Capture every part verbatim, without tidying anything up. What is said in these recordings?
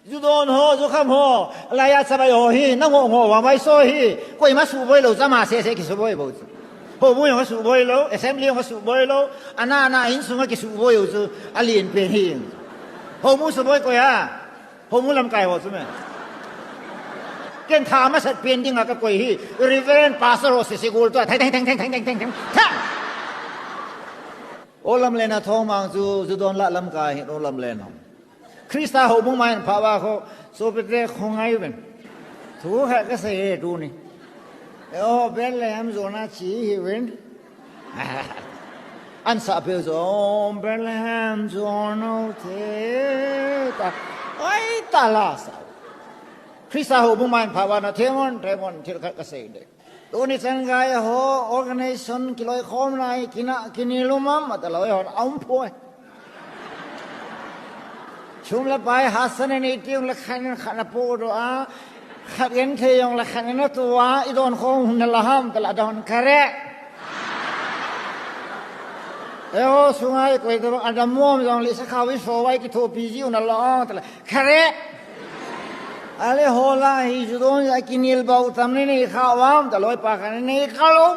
Ju don ho, ju kham ho, laiya chabai ho hi, na ngoh ngoh vang vai so hi, koima suboi lou, chama sese kisuboi bou chu. Houbung jong asuboi lou, assembly jong asuboi lou, ana ana insunga kisuboi u chu, alen pen hi. Houbung suboi koi a, houbung lamkai ho chu me. Ken tha masat pen dinga kakoi hi, Reverend Pastor ho sese gol tua, thai thai thai thai thai thai thai thai. Tha! O lamlen a thong mang chu, ju don lah lamkai hi, o lamlen ho. Krista houbung mai pha va kho, sopite khongai uvin. Thu khat kasei e tuni. E o Bethlehem jona chi hi uvin. Ansa pe jo Bethlehem jona te ta. Oi ta la sa. Krista houbung mai pha va na themon, themon thil khat kasei de. Tuni chan gei ho organization kiloikhomna hi kina kinel um am, ati lou hon aum poi. Sum le pai hahsatna nei ti jong le khat in khat na podoh a, khat in thei jong le khat in na tua, i don khom hun na la ham, ti la don kare. Eiho sunga i koi tabang adam mom jong le sa khawi so wai kithopi ji u na la ong, ti la kare. Ale hola hi ju don ja kinel bau tam nei nei kha vam, ti loi pa kha nei kha lou.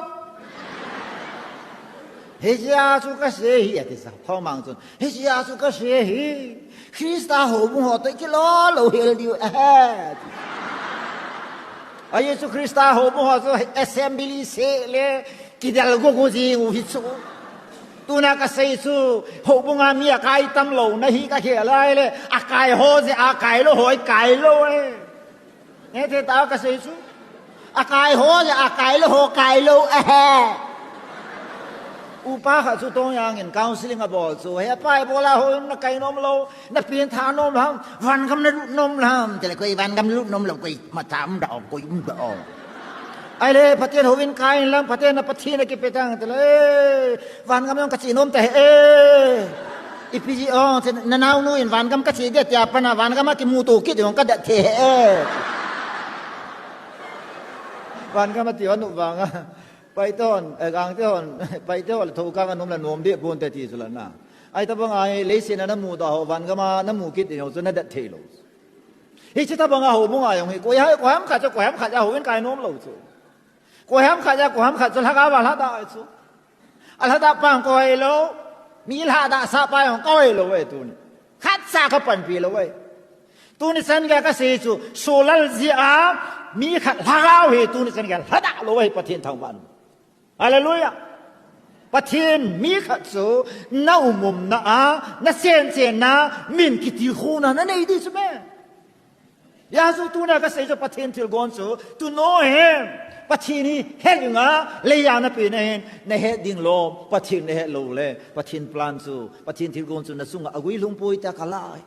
Hiche a chu kasei hi ati sa, thong mang chun. Hiche a chu kasei hi. Krista houbung ho toh kilo lou hel diu ahi. A Jesu Krista houbung ho chu assembly se le kidel go go ji u hi chu. Tuna kasei chu, houbung a mi akai tam lou, na hi ka khel lai le, akai ho je, akai lou ho, akai lou e. Nge te ta kasei chu. Akai ho je, akai lou ho, kai lou, ehe. Upa khat chu tong yang in counseling abol chu, he pai bola ho na kai nom lou, na pin tha nom lam, van gam na lut nom lam, te le koi van gam lut nom lou, koi ma tham da, koi um da. Ai le, Pathen houin kai in lang, Pathen na Pathen na kipe tang te le, van gam jong ka che nom ta he, e. Ipi ji ong, che na nao nu in van gam ka che de tia pana, van gam a kimu to kit jong ka da the he, e. Van gam a ti hon u vang a. Pai te hon, e, gang te hon, pai te hon, tho ka nom la nom de bon te ti chu la na. Ai ta bang ai, leiset na na mu da ho, van gam a na mu kit jong chu na da thei lou. Hiche tabang a houbung a jong hi, koi ham, koi ham khat chu, koi ham khat a houin kai nom lou chu. Koi ham khat a, koi ham khat chu, lhagao va lhada chu. A lhada pa jong koi lou, mi lhada sa pa jong koi lou e tuni. Khat sa ka panpi lou e. Tuni chan gei kasei chu, sulal jeh a, mi khat lhagao hi, tuni chan gei lhada lou e, Pathen thangvah. Hallelujah. Pathen mi khat chu na umumna a, na senchenna, min kiti khuna na nei di chu me. Hijeh chun tuna kasei chu Pathen thilgon chu, tu no he, Pathen hi het inga, leiya na pe na hin, na het ding lou, Pathen na het lou le, Pathen plan chu, Pathen thilgon chu na chunga agui lhung poi tia ka lai.